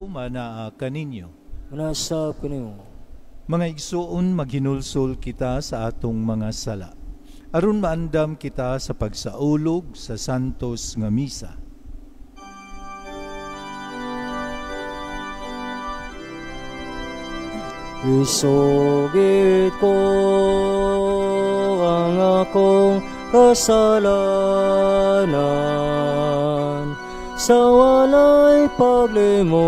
Manaa kaninyo. Manasab kanimo. Mga igsuon, maghinulsol kita sa atong mga sala aron maandam kita sa pagsaulog sa santos nga misa. Isugid ko ang akong kasalanan sa walay paglimot,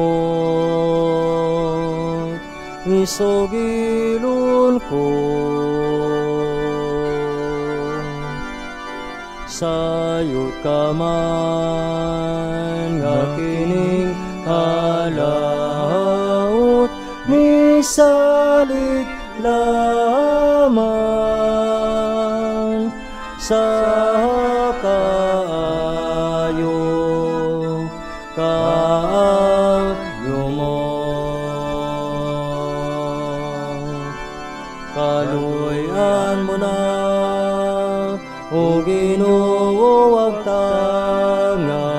isugilon ko. Sayod ka man nga kining halaot, misalig lamang sa kaayo, kaayo mo. Kaluoyan mo na, o Ginoo, ang tanga,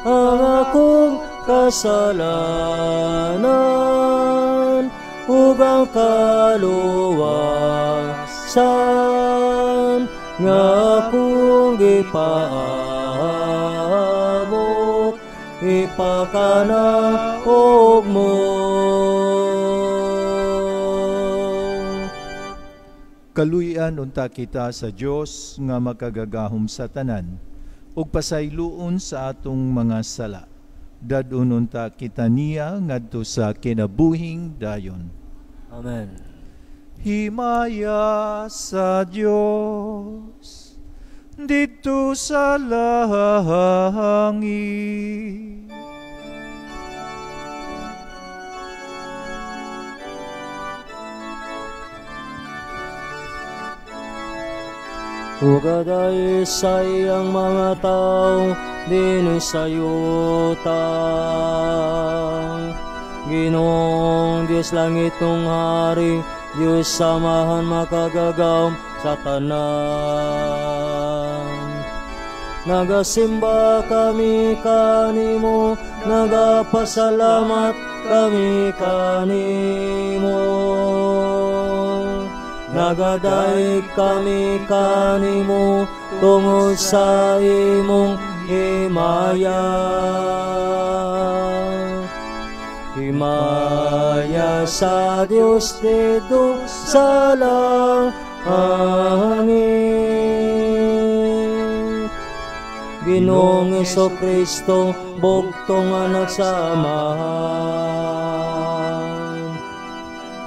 ang akong kasalanan ug ang kaluwasan nga akong gipaabot, ipakanaog mo. Kaluyan unta kita sa Dios nga makagagahom sa tanan ug pasayloon sa atong mga sala. Dad-on unta kita niya ngadto sa kinabuhing dayon. Amen. Himaya sa Dios didto sa langit. Ug aday sa iyang mga tawo dinhi sa yuta. Ginoong Dios langit ng hari, Dios samahan makagagahom sa tanan. Nagasimba kami kanimo, nagapasalamat kami kanimo. Nagadaig kami kanimo tungod sa imong himaya. Himaya sa Dios didto sa langit. Ginoong Hesukristo, bugtong anak sa Amahan.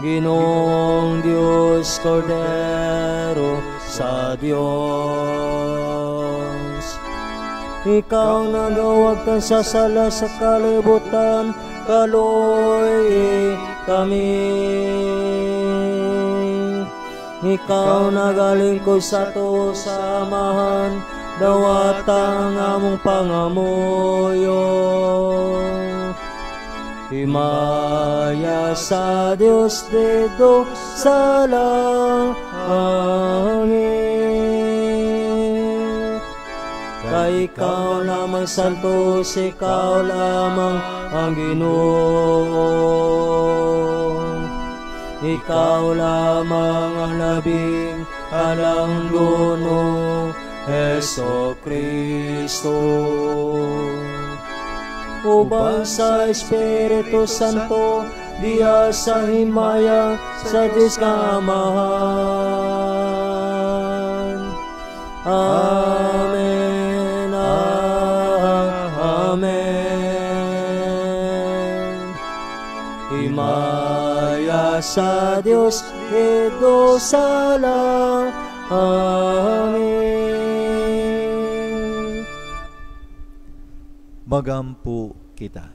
Ginoong Dios, Kordero sa Dios. Ikaw nagawagtan sa sala sa kalibutan, kaloy kami. Ikaw nagalingkod sa to sa Amahan, dawata ang among pangamuyo. Himaya sa Dios didto sa langit. Kay ikaw lamang santos, ikaw lamang ang Ginoo. Ikaw lamang ang labing alang duno, Heso Kristo. Uban sa Espiritu Santo, diya sa himaya sa Diyos nga Amahan. Amen, amen. Himaya sa Diyos, didto sa langit. Magampo kita.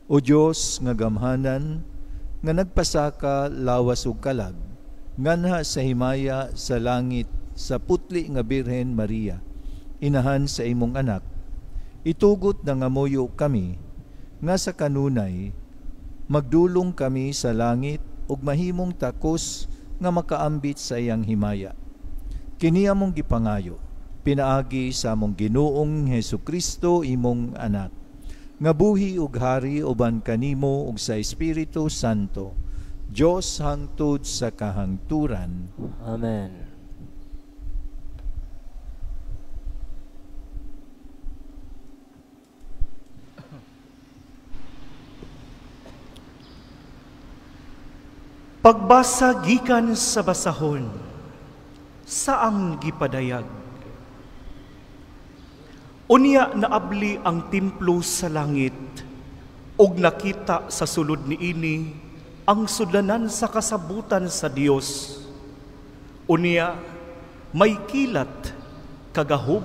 O Dios nga gamhanan, nga nagpasaka lawas ug kalag, nganha sa himaya sa langit sa putli nga Birhen Maria, inahan sa imong anak, itugot na ngamuyo kami, nga sa kanunay, magdulong kami sa langit ug mahimong takos nga makaambit sa iyang himaya. Kini among gipangayo, pinaagi sa among Ginoong Hesukristo imong anak, nga buhi ug hari uban kanimo ug sa Espiritu Santo, Dios hangtod sa kahangturan. Amen. Pagbasa gikan sa basahon, saang gipadayag. Unya naabli ang templo sa langit, ug nakita sa sulod niini ang sudlanan sa kasabutan sa Dios. Unya may kilat, kagahub,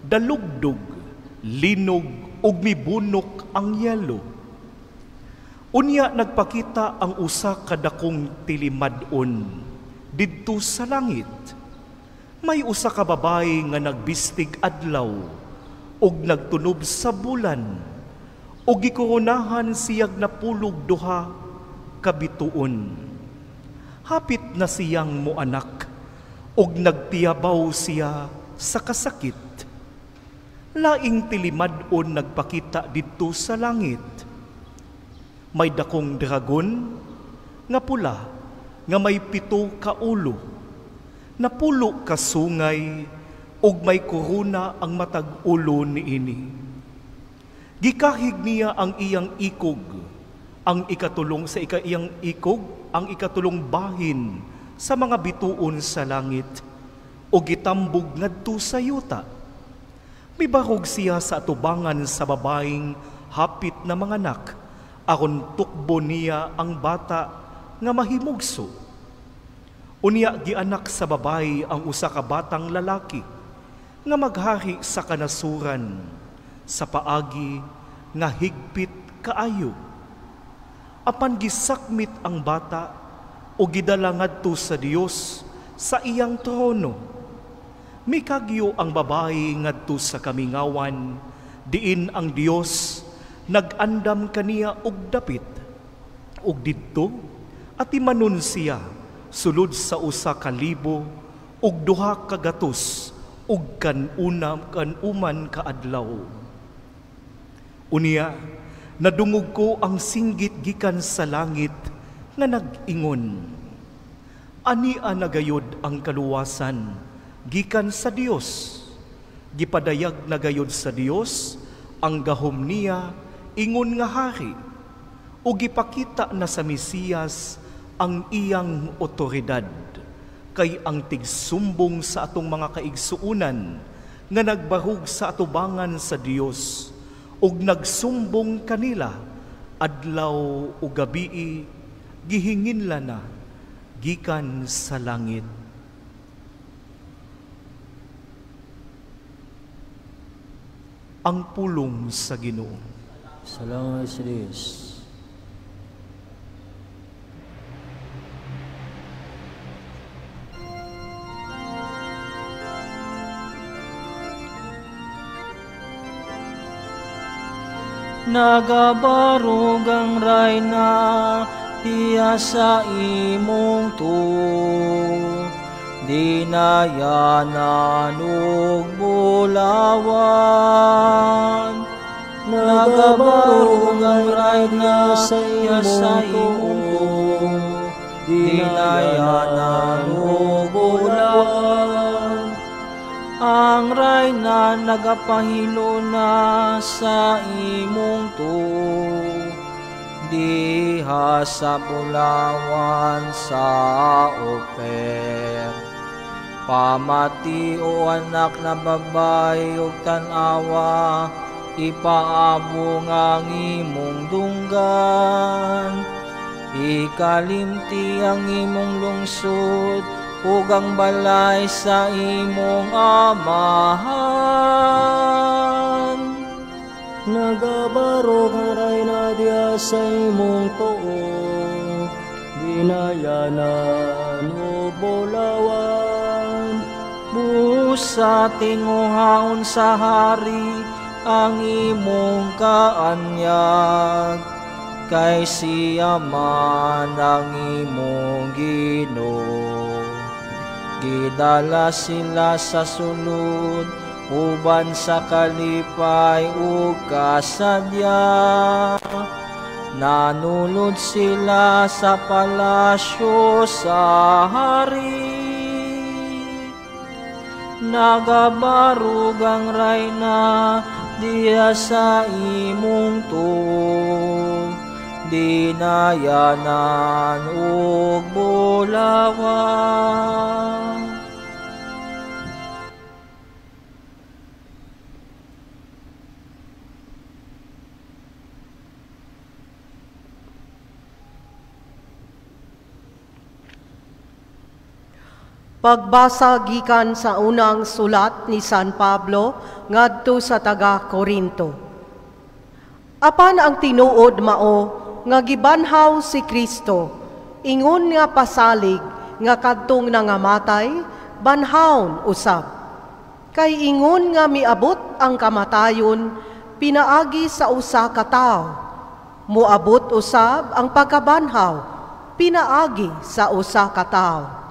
dalugdog, linog ug mibunok ang yelo. Unya nagpakita ang usa ka dakong tilimad-on didto sa langit. May usa ka babae nga nagbistig adlaw ug nagtunob sa bulan ug gikoronahan siyag napulog duha ka bituon. Hapit na siyang moanak ug nagtiyabaw siya sa kasakit. Laing tilimad-on nagpakita didto sa langit. May dakong dragon nga pula nga may 7 ka ulo, napulo ka sungay ug may korona ang matag ulo niini. Gikahig niya ang iyang ikog, ang ikatulong sa iyang ikog, ang ikatulong bahin sa mga bituon sa langit, ug gitambog ngadto sa yuta. Mibarog siya sa atubangan sa babaeng hapit na manganak, aron tukbo niya ang bata nga mahimugso. Unya gianak sa babae ang usa ka batang lalaki nga maghari sa kanasuran sa paagi nga higpit kaayo. Apan gisakmit ang bata o gidala ngadto sa Dios sa iyang trono. Mikagyo ang babae ngadto sa kamingawan, diin ang Dios nag-andam kaniya og dapit, ug didto atimanon siya sulod sa 1,000 ug 200 ug kanuman ka adlaw. Unya nadungog ko ang singgit gikan sa langit nga nag-ingon, ania na gayod ang kaluwasan gikan sa Dios. Gipadayag na gayod sa Dios ang gahom niya ingon nga hari, ug gipakita na sa Mesiyas ang iyang otoridad, kay ang tigsumbong sa atong mga kaigsuonan nga nagbarug sa atubangan sa Dios ug nagsumbong kanila adlaw ug gabii, gihinginla na gikan sa langit. Ang pulong sa Ginoo. Salamat sa Diyos. Nagabarog ang rayna diya sa imong tuo, dinayanan ug bulawan. Nagabarog ang rayna diya sa imong tuo, dinayanan ug bulawan. Ang rayna nagapahilo na sa imong tuo, diha sa bulawan sa Oper. Pamati o anak na babae ug tan-awa, ipaabong ang imong dunggan. Ikalimti ang imong lungsod ug ang balay sa imong amahan. Nagabarog ang rayna diha sa imong tuo, dinayanan ug bulawan. Busa tinguhaon sa hari ang imong kaanyag, kay siya man ang imong Ginoo. Gidala sila sa sulod uban sa kalipay ug kasadya. Nanulod sila sa palasyo sa hari. Nagabarug ang rayna diya sa imong tuo, dinayanan ug bulawan. Pagbasa gikan sa unang sulat ni San Pablo ngadto sa taga Korinto. Apan ang tinuod mao nga gibanhaw si Kristo, ingon nga pasalig nga kadtong nangamatay, banhawon usab. Kay ingon nga miabot ang kamatayon pinaagi sa usa ka tawo, moabot usab ang pagkabanhaw pinaagi sa usa ka tawo.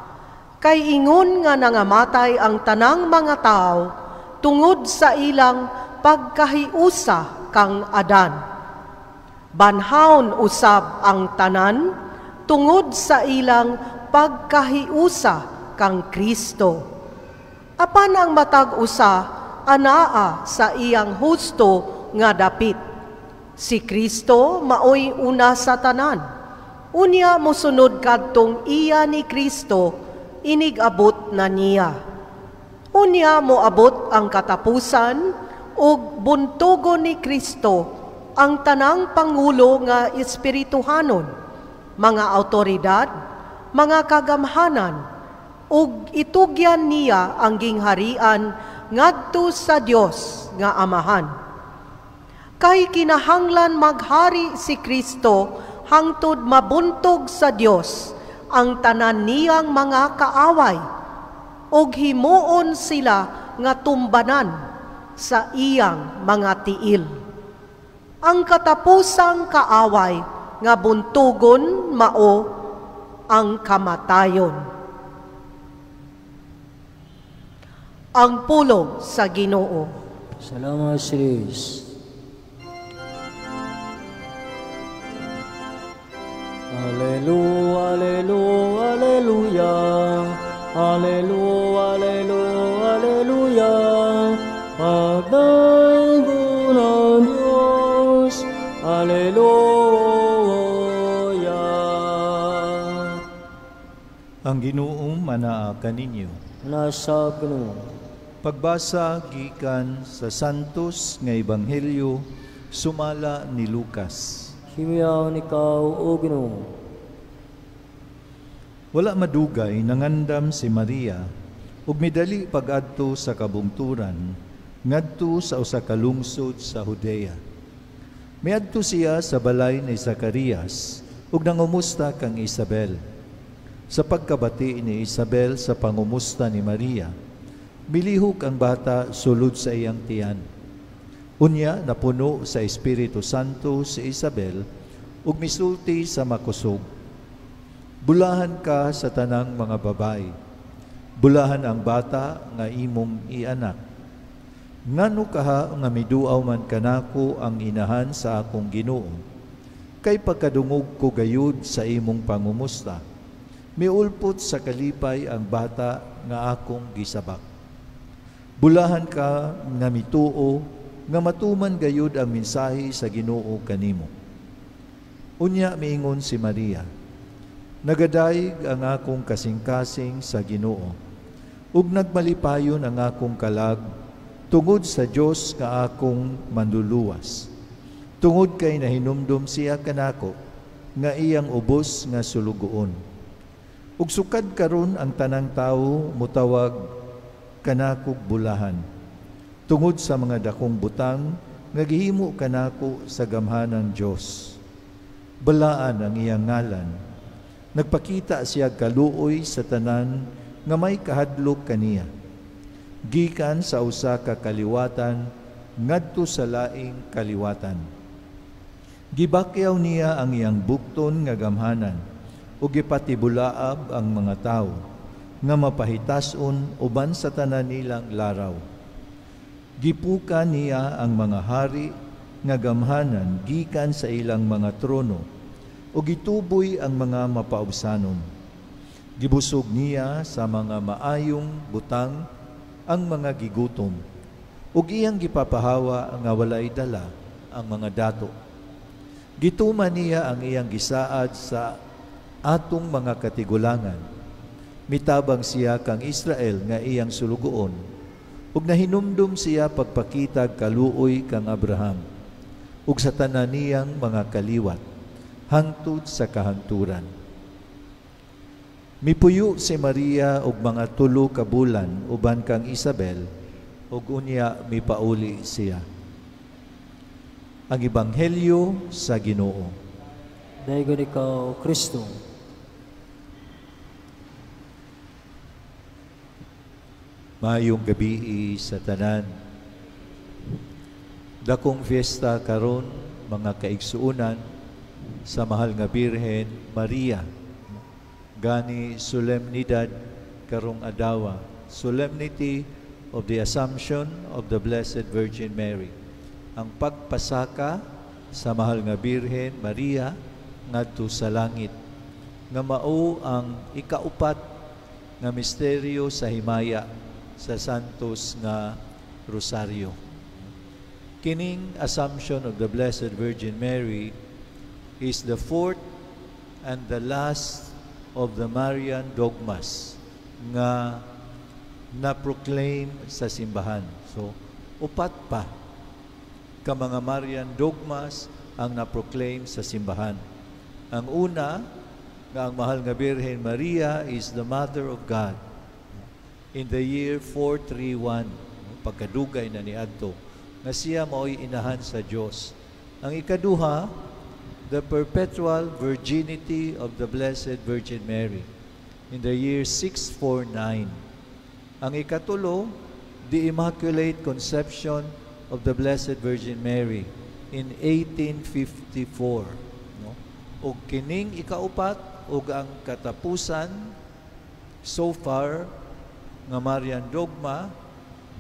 Kay ingon nga nangamatay ang tanang mga tao tungod sa ilang pagkahiusa kang Adan. Banhaon usab ang tanan tungod sa ilang pagkahiusa kang Kristo. Apan ang matag usa anaa sa iyang husto nga dapit. Si Kristo maoy una sa tanan. Unya mosunod kadtong iya ni Kristo, inigabot na niya. Unya moabot ang katapusan ug buntugon ni Kristo ang tanang pangulo nga espirituhanon, mga awtoridad, mga kagamhanan, ug itugyan niya ang gingharian ngadto sa Dios nga Amahan. Kay kinahanglan maghari si Kristo hangtod mabuntog sa Dios ang tanan niyang mga kaaway, ug himuon sila nga tumbanan sa iyang mga tiil. Ang katapusang kaaway nga buntugon mao ang kamatayon. Ang pulong sa Ginoo. Salamat sa Diyos. Alleluia, alleluia, alleluia, alleluia, alleluia, alleluia, pagdaygon ang Diyos, alleluia. Ang Ginoo manaa kaninyo. Nasa Ginoo. Pagbasa gikan sa Santos nga Ebanghelyo sumala ni Lucas. Himiyaon ikaw, o Ginoo. Wala madugay nangandam si Maria ug midali pag-adto sa kabungturan ngadto sa usa ka lungsod sa Judea. Miadto siya sa balay ni Zacarias ug nangumusta kang Isabel. Sa pagkabati ni Isabel sa pangumusta ni Maria, milihok ang bata sulod sa iyang tiyan. Unya napuno sa Espiritu Santo si Isabel ug misulti sa makusog. Bulahan ka sa tanang mga babae. Bulahan ang bata nga imong ianak. Ngano kaha nga miduaw man kanako ang inahan sa akong Ginoo? Kay pagkadungog ko gayud sa imong pangumusta, miulpot sa kalipay ang bata nga akong gisabak. Bulahan ka nga mituo nga matuman gayud ang mensahe sa Ginoo kanimo. Unya miingon si Maria, nagadayeg ang akong kasing-kasing sa Ginoo, ug nagmalipayon ang akong kalag tungod sa Dios nga akong manluluwas. Tungod kay nahinumdum siya kanako nga iyang ubos nga sulugoon. Ug sukad karon ang tanang tawo mutawag kanakog bulahan, tungod sa mga dakong butang nga gihimo kanako sa gamhanang Dios. Balaan ang iyang ngalan. Nagpakita siya kaluoy sa tanan nga may kahadlok kaniya. Gikan sa usa ka kaliwatan ngadto sa laing kaliwatan. Gibakyaw niya ang iyang bukton nga gamhanan ug gipatibulaab ang mga tawo nga mapahitason uban sa tanan nilang laraw. Gipuka niya ang mga hari nga gamhanan gikan sa ilang mga trono, ug gituboy ang mga mapaubsanon. Gibusog niya sa mga maayong butang ang mga gigutom, ug iyang gipapahawa nga walay dala ang mga dato. Gituman niya ang iyang gisaad sa atong mga katigulangan. Mitabang siya kang Israel nga iyang sulugoon, ug nahinumdum siya pagpakitag kaluoy kang Abraham, ug sa tanan niyang mga kaliwat, hangtod sa kahangturan. Mipuyo si Maria og mga 3 ka bulan uban kang Isabel, ug unya mipauli siya. Ang Ebanghelyo sa Ginoo. Daygon ikaw, Kristo. Maayong gabii sa tanan. Dakong fiesta karon, mga kaigsuonan, sa mahal nga Birhen Maria. Gani solemnidad karong adlaw, Solemnity of the Assumption of the Blessed Virgin Mary. Ang pagpasaka sa mahal nga Birhen Maria ngadto sa langit, nga mao ang ikaupat nga misteryo sa himaya sa Santos nga Rosario. Kining Assumption of the Blessed Virgin Mary is the fourth and the last of the Marian dogmas nga na-proclaim sa simbahan. So, upat pa ka mga Marian dogmas ang na-proclaim sa simbahan. Ang una, nga ang mahal nga Birhen Maria is the Mother of God. In the year 431, pagkadugay na niadto, nga siya mao'y inahan sa Dios. Ang ikaduha, the perpetual virginity of the Blessed Virgin Mary in the year 649. Ang ikatulo, the Immaculate Conception of the Blessed Virgin Mary in 1854. No? Og kining ikaupat og ang katapusan so far nga Marian dogma,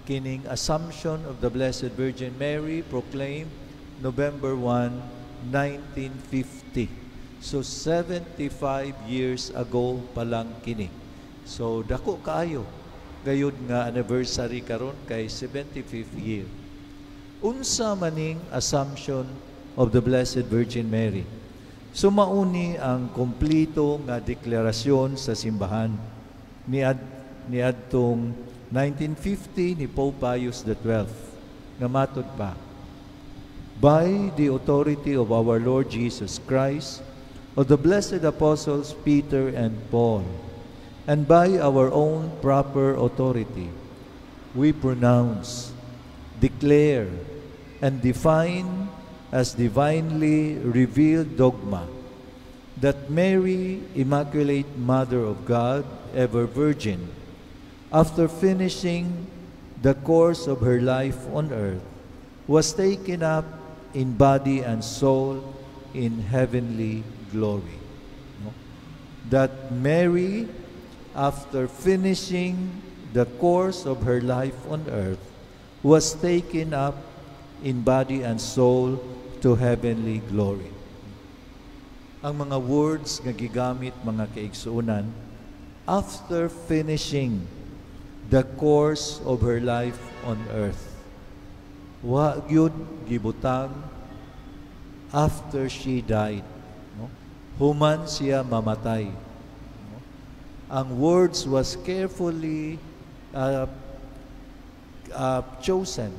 kining Assumption of the Blessed Virgin Mary proclaimed November 1, 1950. So 75 years ago pa lang kini. So dako kaayo gayud nga anniversary karon kay 75th year. Unsa maning Assumption of the Blessed Virgin Mary? So mauni ang kompleto nga deklarasyon sa simbahan niadtong 1950 ni Pope Pius XII nga matud pa, by the authority of our Lord Jesus Christ, of the blessed apostles Peter and Paul, and by our own proper authority, we pronounce, declare, and define as divinely revealed dogma that Mary, Immaculate Mother of God, ever Virgin, after finishing the course of her life on earth, was taken up in body and soul in heavenly glory. No? That Mary, after finishing the course of her life on earth, was taken up in body and soul to heavenly glory. Ang mga words nga gigamit, mga kaigsuonan, after finishing the course of her life on earth. Wa gyud gibutang after she died. No? Human siya mamatay. No? Ang words was carefully chosen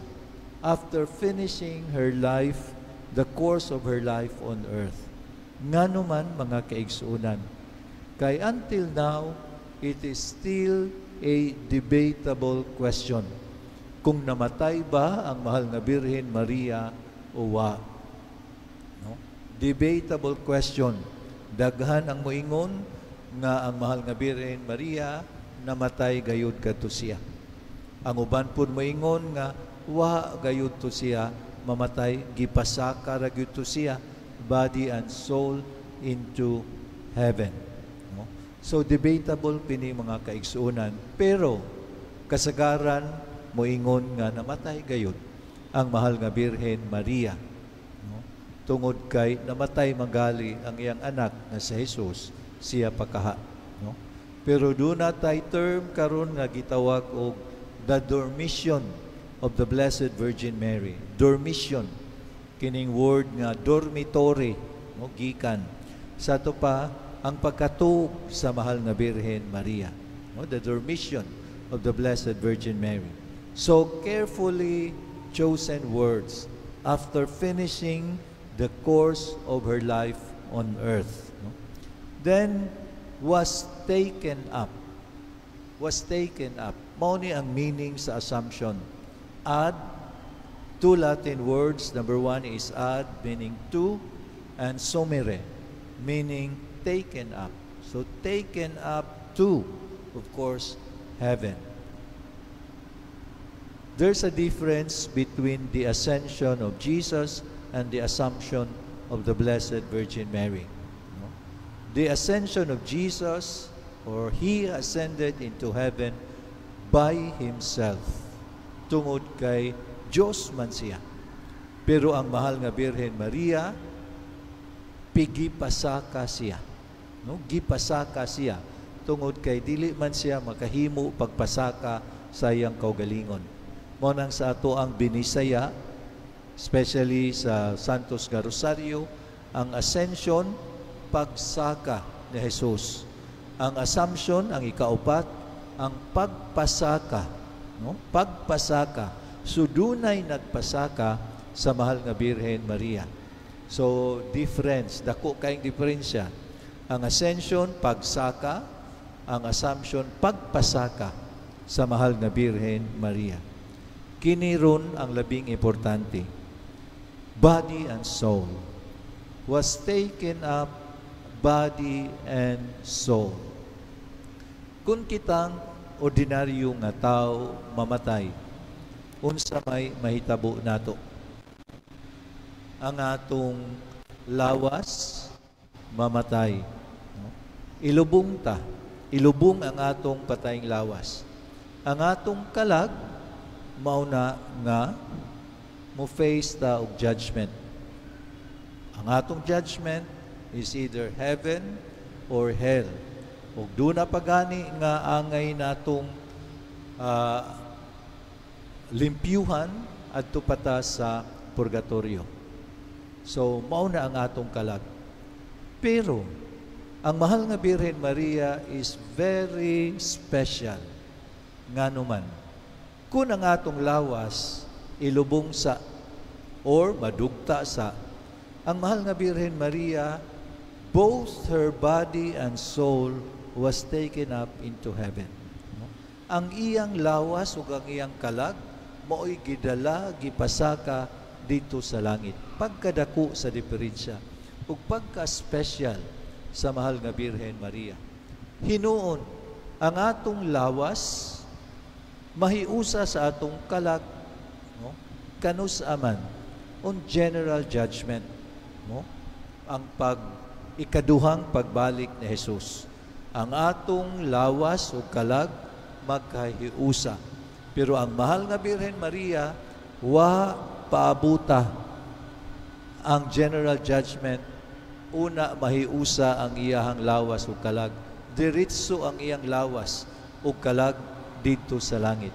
after finishing her life, the course of her life on earth. Ngano man, mga kaigsuonan, kay until now, it is still a debatable question kung namatay ba ang mahal nga Birhen Maria o wa. No? Debatable question. Daghan ang moingon nga ang mahal nga Birhen Maria namatay gayud kadto siya. Ang uban pud moingon nga wa gayud to siya mamatay, gipasaka ra gyud to siya body and soul into heaven. No? So debatable pini, mga kaigsuonan, pero kasagaran moingon nga namatay gayud ang mahal nga Birhen Maria, no? Tungod kay namatay magali ang iyang anak nga si Jesus, siya pakaha, no? Pero duna tay term karon nga gitawag og the Dormition of the Blessed Virgin Mary. Dormition, kining word nga dormitory, no, gikan sa ato pa ang pagkatuog sa mahal nga Birhen Maria, no, the Dormition of the Blessed Virgin Mary. So carefully chosen words after finishing the course of her life on earth, no? Then was taken up. Was taken up. Mao ni ang meaning sa assumption. Ad, two Latin words. Number one is ad, meaning to, and sumere, meaning taken up. So taken up to, of course, heaven. There's a difference between the ascension of Jesus and the assumption of the Blessed Virgin Mary. No? The ascension of Jesus, or He ascended into heaven by Himself. Tungod kay Diyos man siya. Pero ang mahal nga Birhen Maria, pigipasaka siya. No? Gipasaka siya. Tungod kay dili man siya makahimo pagpasaka sa iyang kaugalingon. Mao nang sa ato ang binisaya, especially sa Santos nga Rosario, ang ascension, pagsaka ni Jesus. Ang assumption, ang ikaupat, ang pagpasaka, no? Pagpasaka. So dunay nagpasaka sa mahal nga Birhen Maria. So difference, dako kayong diferensya. Ang ascension, pagsaka, ang assumption, pagpasaka sa mahal nga Birhen Maria. Kini ron ang labing importante. Body and soul. Was taken up, body and soul. Kung kitang ordinaryo nga tao mamatay, unsa may mahitabo nato? Ang atong lawas mamatay. No? Ilubong ta. Ilubong ang atong patayng lawas. Ang atong kalag mao na nga mo face ta og judgment. Ang atong judgment is either heaven or hell. Ug duna pa gani nga angay natong limpyuhan adto pa ta sa purgatorio. So mao na ang atong kalag. Pero ang mahal nga Birhen Maria is very special. Ngano man, kung ang atong lawas ilubong sa or madugta sa, ang mahal nga Birhen Maria, both her body and soul was taken up into heaven. No? Ang iyang lawas ug ang iyang kalag mao'y gidala, gipasaka didto sa langit. Pagkadako sa diferensya ug pagka-special sa mahal nga Birhen Maria. Hinuon, ang atong lawas mahiusa sa atong kalag, no? Kanus aman on general judgment, no? Ang pag ikaduhang pagbalik ni Jesus. Ang atong lawas o kalag magkahiusa. Pero ang mahal nga Birhen Maria, wa paabuta ang general judgment, una mahiusa ang iyahang lawas ug kalag. Diretso ang iyang lawas ug kalag didto sa langit.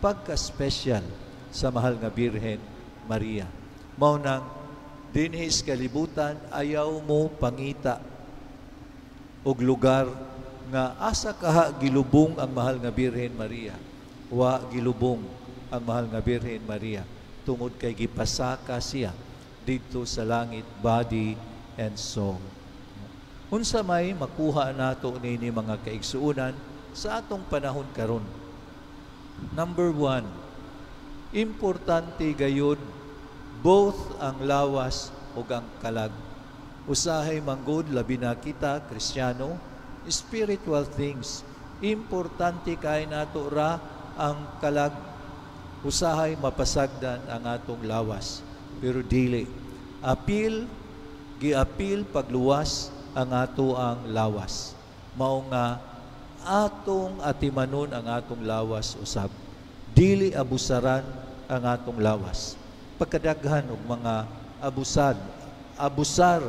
Pagka-special sa mahal nga Birhen Maria. Mao nang dinhi sa kalibutan, ayaw mo pangita og lugar nga asa kaha gilubong ang mahal nga Birhen Maria. Wa gilubong ang mahal nga Birhen Maria tungod kay gipasaka siya didto sa langit, body and soul. Unsa may makuha nato nini, mga kaigsuonan, sa atong panahon karon? Number one, importante gayud both ang lawas ug ang kalag. Usahay manggod, labi na kita Kristiyano, spiritual things. Importante kay nato ra ang kalag. Usahay mapasagdan ang atong lawas, pero dili. Apil, giapil pagluwas ang ato ang lawas. Mao nga atong atimanon ang atong lawas usab. Dili abusaran ang atong lawas. Pagkadaghan og mga abusar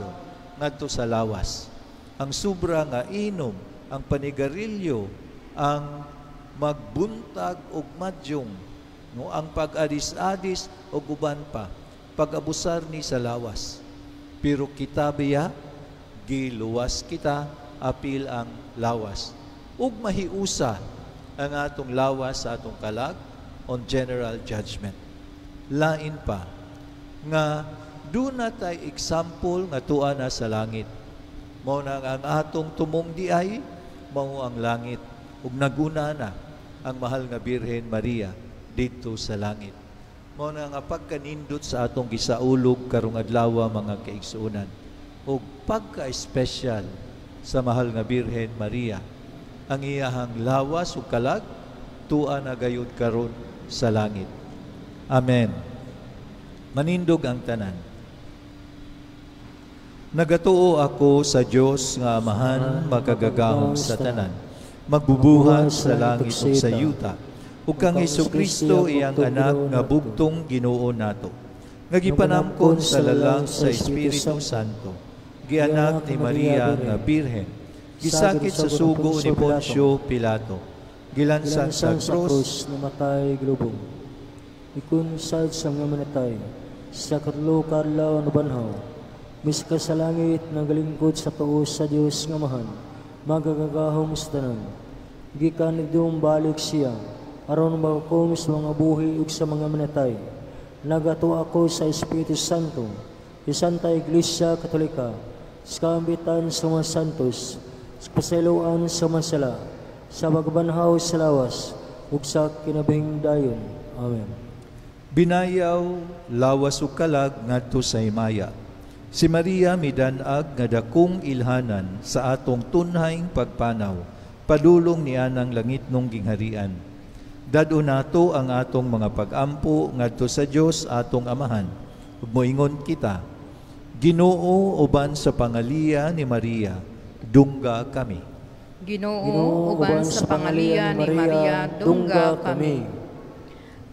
ngadto sa lawas. Ang sobra nga inom, ang panigarilyo, ang magbuntag og madyong, no, ang pag-adis-adis og uban pa, pag-abusar ni sa lawas. Pero kita biya, giluwas kita, apil ang lawas. Ug mahiusa ang atong lawas sa atong kalag on general judgment. Lain pa nga duna tay example nga tuwa na sa langit. Mao na ang atong tumong diay mao ang langit, ug naguna na ang mahal nga Birhen Maria didto sa langit. Mao na nga pagkanindot sa atong gisaulog karong adlaw, mga kaigsuonan, ug pagka-espesyal sa mahal nga Birhen Maria, ang iyahang lawas ug kalag tua na gayud karon sa langit. Amen. Manindog ang tanan. Nagatuo ako sa Dios nga Amahan, makagagahom sa tanan, magbubuhat sa langit ug sa yuta, ug kang Hesukristo, iyang anak nga bugtong Ginoo nato, nga gipanamkon sa lalang sa Espiritu Santo, gianak ni Maria nga Birhen, gisakit sa sugo ni Poncio Pilato, gilansan sa krus, namatay, gilubong, ikunsad sa mga manatay, sa katlo ka adlaw nabanhaw, miska sa langit, nagalingkod sa tuo sa Dios nga Amahan, magagagahom sa tanan. Gikan didtong balik siya, aron maghukom sa mga buhi ug sa mga manatay. Nagatuo ako sa Espiritu Santo, sa Santa Iglesia Katolika, sa kaambitan sa mga santos, sa pasayloan sa mga sala, sa pagbanhaw sa lawas, ug sa kinabuhing dayon. Amen. Binayaw, lawas ug kalag ngadto sa himaya. Si Maria midan-ag nga dakong ilhanan sa atong tunhaing pagpanaw, padulong niya ng langitnong gingharian. Dad-on nato ang atong mga pag-ampo ngadto sa Dios atong Amahan. Ug moingon kita, Ginoo, uban sa pangaliya ni Maria, dungga kami. Ginoo, uban sa pangaliya ni Maria, dungga kami.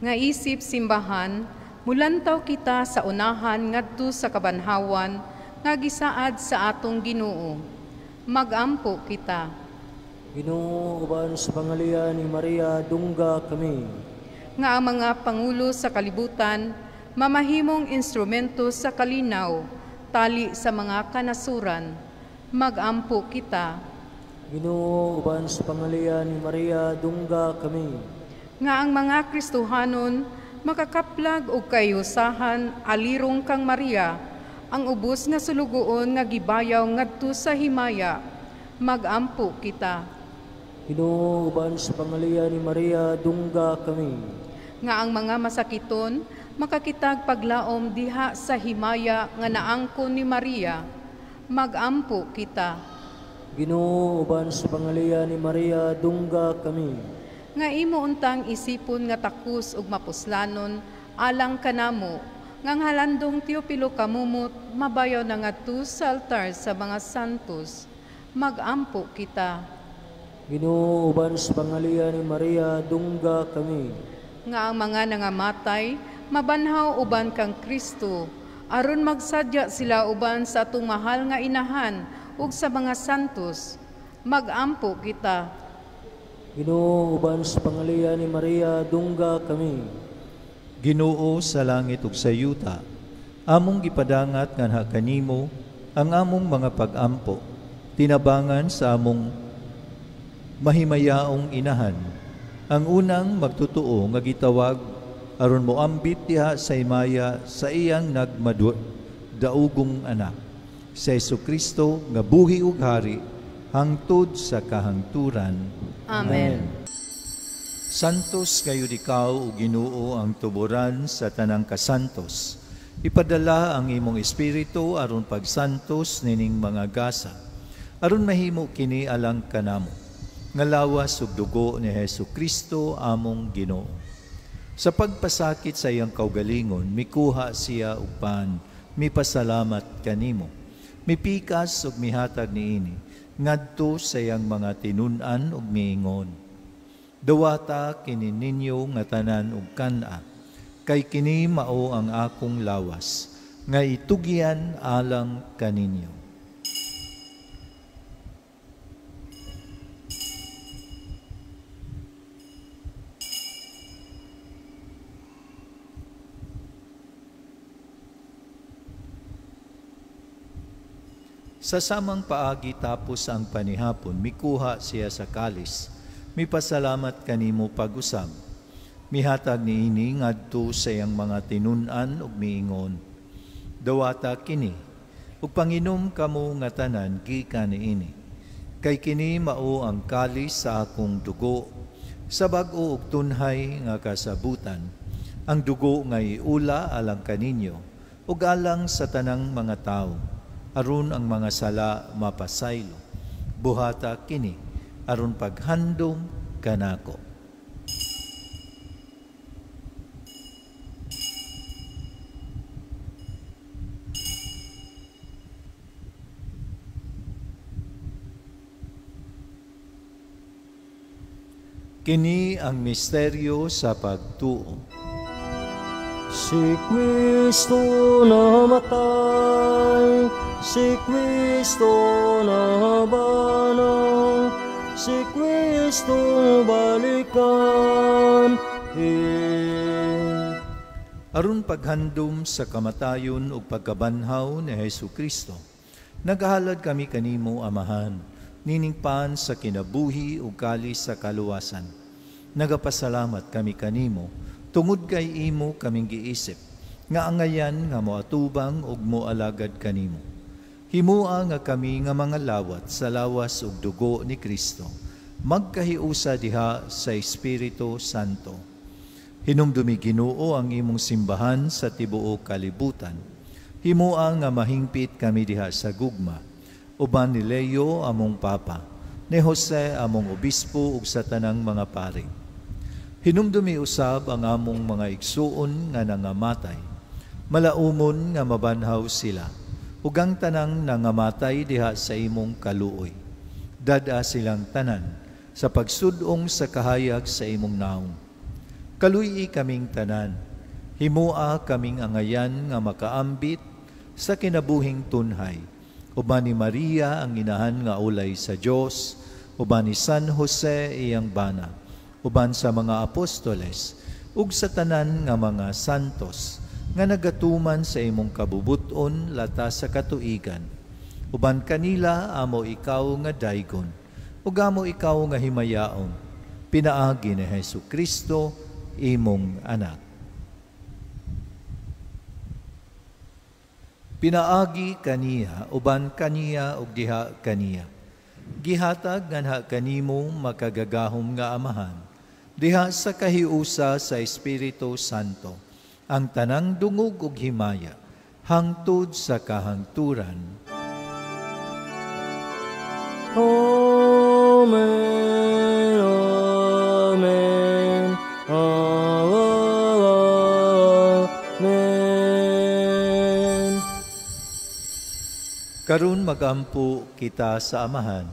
Nga isip simbahan, mulantaw kita sa unahan ngadto sa kabanhawan nga gisaad sa atong Ginoo. Magampo kita. Ginoo, uban sa pangaliya ni Maria, dungga kami. Nga ang mga pangulo sa kalibutan mamahimong instrumento sa kalinaw, tali sa mga kanasuran. Magampo kita. Ginoo, uban sa pangaliya ni Maria, dungga kami. Nga ang mga Kristohanon makakaplag og kayusahan alirong kang Maria, ang ubos nga sulugoon nga gibayaw ngadto sa himaya. Magampo kita. Ginoo, uban sa pangaliya ni Maria, dungga kami. Nga ang mga masakiton makakitag paglaom diha sa himaya nga naangkon ni Maria. Magampo kita. Ginoo, uban sa pangaliya ni Maria, dungga kami. Nga imo untang isipon nga takus ug mapuslanon alang kanamo, nga ang halandong Teopilo Camomot mabayaw na ngadto sa altar sa mga santos. Magampo kita. Ginoo, uban sa pangaliya ni Maria, dungga kami. Nga ang mga nangamatay mabanhaw uban kang Kristo, aron magsadya sila uban sa atong mahal nga inahan ug sa mga santos. Magampo kita. Ginoo, uban sa pangaliya ni Maria, dungga kami. Ginoo sa langit ug sa yuta, among gipadangat nganha kanimo ang among mga pag-ampo, tinabangan sa among mahimayaong inahan, ang unang magtutuo nga gitawag aron moambit diha sa himaya sa iyang nagmadaugong anak, sa Hesukristo nga buhi ug hari hangtod sa kahangturan. Amen. Santos kayo ikaw, o Ginoo, ang tuboran sa tanang kasantos. Ipadala ang imong espiritu aron pagsantos nining mga gasa, aron mahimo kini alang kanamo, nga lawas ug dugo ni Hesu Kristo among Ginoo. Sa pagpasakit sa iyang kaugalingon, mikuha siya og pan, mipasalamat kanimo, mipikas ug mihatag niini ngadto sa iyang mga tinun-an ug miingon: Dawata kini ninyo nga tanan ug kan-a, kay kini mao ang akong lawas, nga itugyan alang kaninyo. Sa samang paagi tapos ang panihapon, mikuha siya sa kalis, mipasalamat kanimo pag-usab. Mihatag niini ngadto sa iyang mga tinun-an ug miingon, dawata kini, ug panginom kamo nga tanan gikan niini. Kay kini mao ang kalis sa akong dugo, sa bag-o ug tunhay nga kasabutan, ang dugo nga iula alang kaninyo, ug alang sa tanang mga tawo, aron ang mga sala mapasaylo. Buhata kini, aron paghandom kanako. Kini ang misteryo sa pagtuo. Si Kristo namatay, si Kristo nabanang, si Kristo balikan. Aron paghandom sa kamatayon ug pagkabanhaw ni Hesus Kristo, naghalad kami kanimo, Amahan, niningpan sa kinabuhi ug kalis sa kaluwasan. Nagapasalamat kami kanimo tungod kay imo kaming giisip, nga angayan nga moatubang ug moalagad kanimo. Himua nga kami nga mga lawat sa lawas ug dugo ni Kristo, magkahiusa diha sa Espiritu Santo. Hinumdumi Ginoo ang imong simbahan sa tibuok kalibutan. Himua nga mahingpit kami diha sa gugma, uban ni Leo among Papa, ni Jose among Obispo ug sa tanang mga pari. Hinumdumi usab ang among mga igsuon nga nangamatay, malaumon nga mabanhaw sila, ug ang tanang nangamatay diha sa imong kaluoy. Dad-a silang tanan sa pagsud-ong sa kahayag sa imong naong. Kaluy-i kaming tanan, himua kaming angayan nga makaambit sa kinabuhing tunhay, uban ni Maria ang inahan nga ulay sa Dios, uban ni San Jose iyang bana, uban sa mga apostoles, ug sa tanan nga mga santos, nga nagatuman sa imong kabubuton lata sa katuigan. Uban kanila amo ikaw nga daygon, ug amo ikaw nga himayaon, pinaagi ni Hesus Kristo, imong anak. Pinaagi kaniya, uban kaniya ug diha kaniya. Gihatag nganha kanimo makagagahom nga Amahan, diha sa kahiusa sa Espiritu Santo, ang tanang dungog ug himaya, hangtod sa kahangturan. Amen, amen, amen. Karon magampo kita sa Amahan,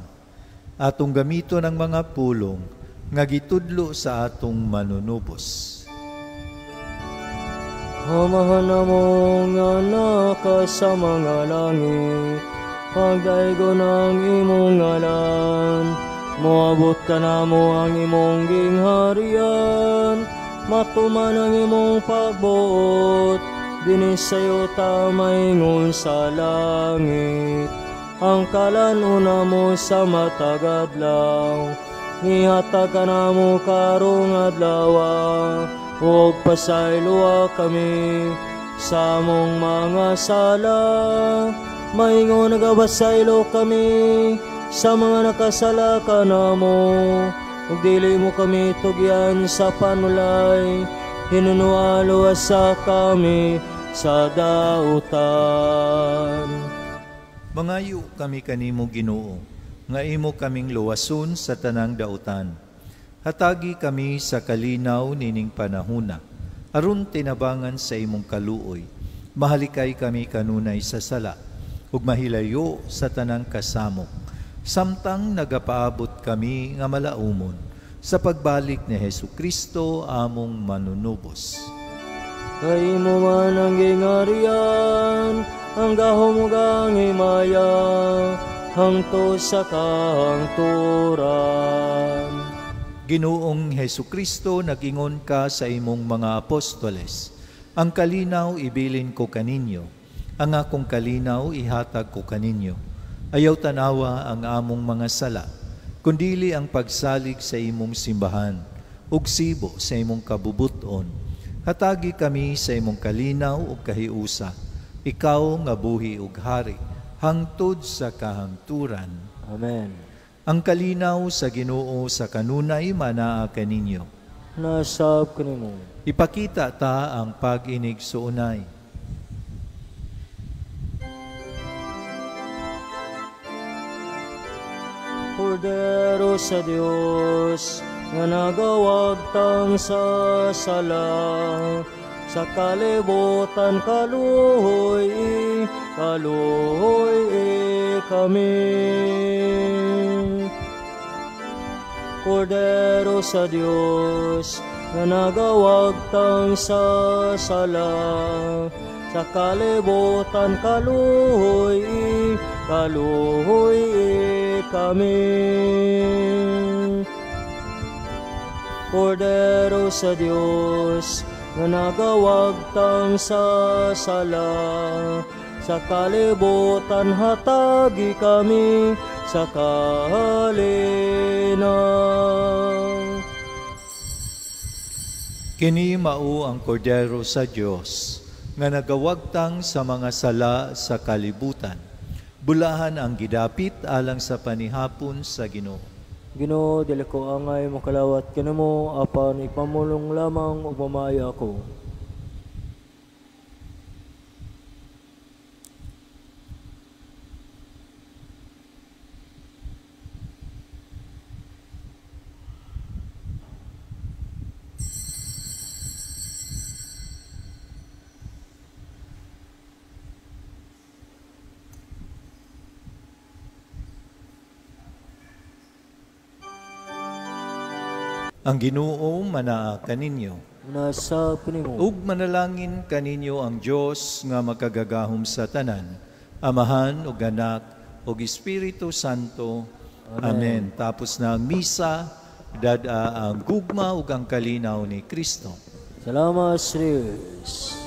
atong gamiton ang mga pulong nga gitudlo sa atong manunubos. Amahan namo nga naka sa mga langit, pagdaygon ang imong ngalan, moabot kanamo ang imong gingharian, matuman ang imong pagbuot, dinhi sa yuta maingon sa langit. Ang kalan-on namo sa matag adlaw, ihatag kanamo karong adlaw, ug pasayloa kami sa among mga sala, maingon nagabasaylo kami sa mga nakasala kanamo, ug dili mo kami tugyan sa panulay, hinunualo sa kami sa dautan. Mangayo kami kanimo Ginoo, nga imo kaming luwason sa tanang dautan. Hatagi kami sa kalinaw nining panahuna, aron tinabangan sa imong kaluoy. Mahalikay kami kanunay sa sala, ug mahilayo sa tanang kasamok. Samtang nagapaabot kami nga malaumon, Sa pagbalik ni Hesukristo among manunubos. Kay imo man ang gingarian, ang gahom ug ang himaya, hangtod sa kahangturan. Ginoong Hesukristo, nag-ingon ka sa imong mga apostoles, ang kalinaw ibilin ko kaninyo, ang akong kalinaw ihatag ko kaninyo. Ayaw tanawa ang among mga sala, kundili ang pagsalig sa imong simbahan, ug sibo sa imong kabubuton. Hatagi kami sa imong kalinaw ug kahiusa, ikaw nga buhi ug hari, hangtod sa kahangturan. Amen. Ang kalinaw sa Ginoo sa kanunay manaa kaninyo. Nasab kanimo. Ipakita ta ang pag-inig suunay. Kordero sa Dios nga nagawagtang sa sala, sa kalibutan kaluhoy, kaluhoy kami. Kordero sa Dios nga nagawagtang sa sala, sa kalibutan kaluhoy, kaluhoy kami. Kordero sa Dios nga nagawagtang sa sala, sa kalibutan hatagi kami sa kalinaw. Kini mao ang Kordero sa Dios nga nagawagtang sa mga sala sa kalibutan. Bulahan ang gidapit alang sa panihapon sa Ginoo. Ginoo, dili ko angay makalawat kanimo, apan ipamulong lamang ug mamaya ako. Ang Ginoo manaa kaninyo. Nasa kanimo. Ug manalangin kaninyo ang Dios nga makagagahom sa tanan, Amahan ug Anak ug Espiritu Santo. Amen. Amen. Tapos na ang misa, dada ang gugma ug ang kalinaw ni Kristo. Salamat sa Diyos.